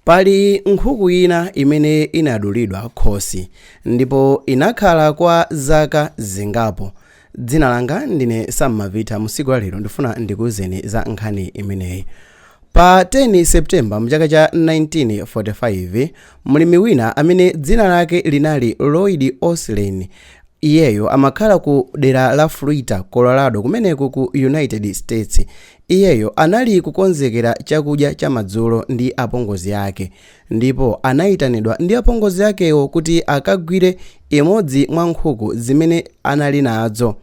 Pali nkhuku ina imene inadulidwa khosi ndipo inakhala kwa zaka zingapo. Dzina langa ndine Sam Mavita. Musiku la lero ndifuna ndikuwuzeni za nkhani imeneyi. Pa 10 September mchaka cha 1945, mlimi wina amene dzina lake linali Lloyd Oslen, iyeyo amakhala ku dera la Fruita, Colorado, kumeneku ku United States. Iyeyo anali kukonzekera chakudya chamadzulo ndi apongozi ake, ndipo anayitanidwa ndi apongozi akewo kuti akagwire imodzi mwa nkhuku zimene anali nazo.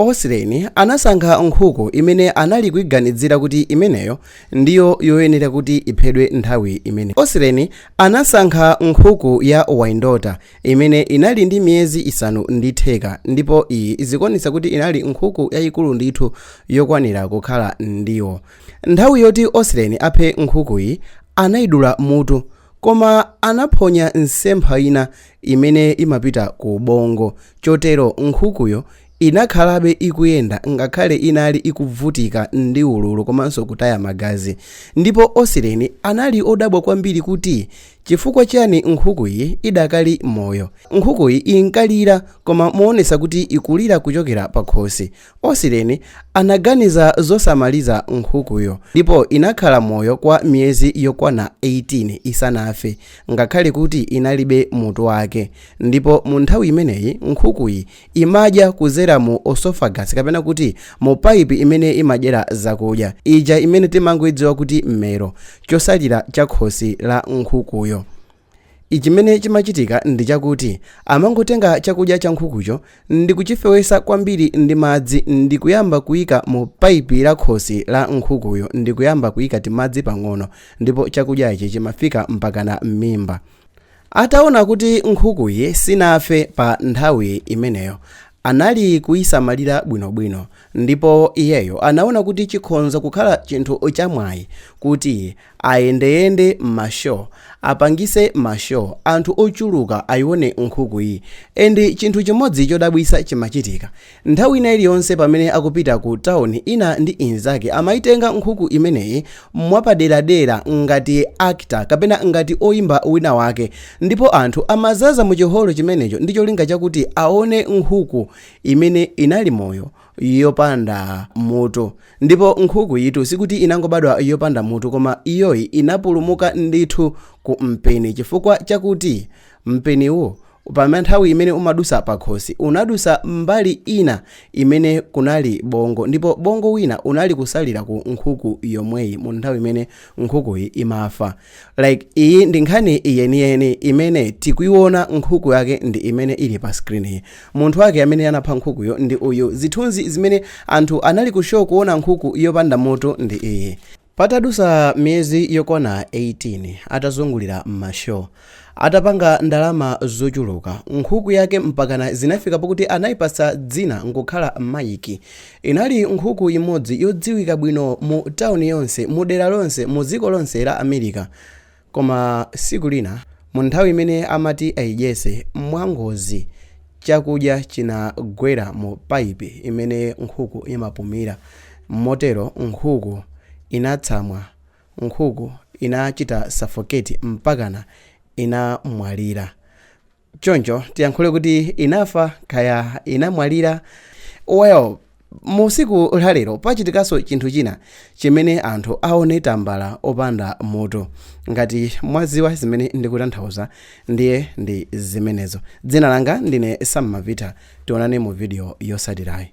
Oslen anasankha nkhuku imene anali kuiganizira kuti imeneyo ndiyo yoyenera kuti iphedwe nthawi imene. Oslen anasankha nkhuku ya Wyandotte imene inali ndi miyezi 5.5, ndipo iyi zikuonetsa kuti inali nkhuku yayikulu ndithu yokwanira kukhala ndiwo. Nthawi yoti Oslen aphe nkhukuyi, anayidula mutu, koma anaphonya nsempha ina imene imapita ku bongo. Chotero nkhukuyo inakhalabe ikuyenda ngakhale inali ikuvutika ndi ululu komanso kutaya magazi. Ndipo Oslen anali odabwa kwambiri kuti chifukwa chiyani nkhukuyi idakali moyo. Nkhukuyi inkalira, koma moonetsa kuti ikulira kuchokera pa khosi. Oslen anaganiza zosamaliza nkhukuyo, ndipo inakhala moyo kwa miyezi yokwana 18 isanafe, ngakhale kuti inalibe mutu wake. Ndipo mu nthawi imeneyi nkhukuyi imadya kuzera mu esophagus, kapena kuti mu paipi imene imadyera zakudya ija imene timangoidziwa kuti mmero, chosalira cha khosi la nkhukuyo. Chimene chimachitika ndi chakuti amangotenga chakudya cha nkhukucho ndi kuchifewesa kwambiri ndi madzi, ndi kuyamba kuyika mu paipi la khosi la nkhukuyo, ndi kuyamba kuyika timadzi pang'ono, ndipo chakudya ichi chimafika mpakana m'mimba. Ataona kuti nkhukuyi sinafe pa nthawi imeneyo, anali kuyisamalira bwinobwino, ndipo iyeyo anaona kuti chikhonza kukhala chinthu chamwayi kuti ayendeyende m'ma show, apangise ma show, anthu ochuluka ayione nkhukuyi. And chinthu chimodzi chodabwisa chimachitika: nthawi ina iliyonse pamene akupita ku tawuni ina ndi inzake, amayitenga nkhuku imeneyi mwapaderadera ngati actor kapena ngati oyimba wina wake, ndipo anthu amazaza mu chiholo chimenecho ndi cholinga chakuti aone nkhuku imene inali moyo yopanda mutu. Ndipo nkhuku yitu sikuti inangobadwa yopanda mutu, koma iyoyi inapulumuka ndithu ku mpeni, chifukwa chakuti mpeniwo pa nthawi imene umadusa pakhosi unadusa mbali ina imene kunali bongo, ndipo bongo wina unali kusalira ku nkhuku yomweyi mu nthawi imene nkhukuyi imafa. Like, iyi ndi nkhani yeniyeni imene tikuiona. Nkhuku yake ndi imene ili pa screen iyi. Munthu wake amene anapha nkhukuyo ndi uyu. Zithunzi zimene anthu anali ku show kuona nkhuku yopanda mutu ndi iyi. Patadusa miyezi yokwana 18, atazungulira m'ma show, atapanga ndalama zochuluka, nkhuku yake mpakana zinafika pokuti anayipasa dzina nkukhala Mike. Inali nkhuku imodzi yodziwika bwino mu tawuni yonse, mu dera lonse, mu dziko lonse la America. Koma siku lina, mu nthawi imene amati ayidyese, mwangozi chakudya chinagwera mu paipi imene nkhuku imapumira. Motero nkhuku inatsamwa, nkhuku inachita suffocate mpakana inamwalira. Choncho tiyankhule kuti inafa kaya inamwalira? Well, mu siku lalero pachitikanso chinthu china chimene anthu aone tambala opanda mutu. Ngati mwaziwa zimene ndikutanthauza, ndiye ndi zimenezo. Dzina langa ndine Sam Mavita. Tionane mu video yosatirayi.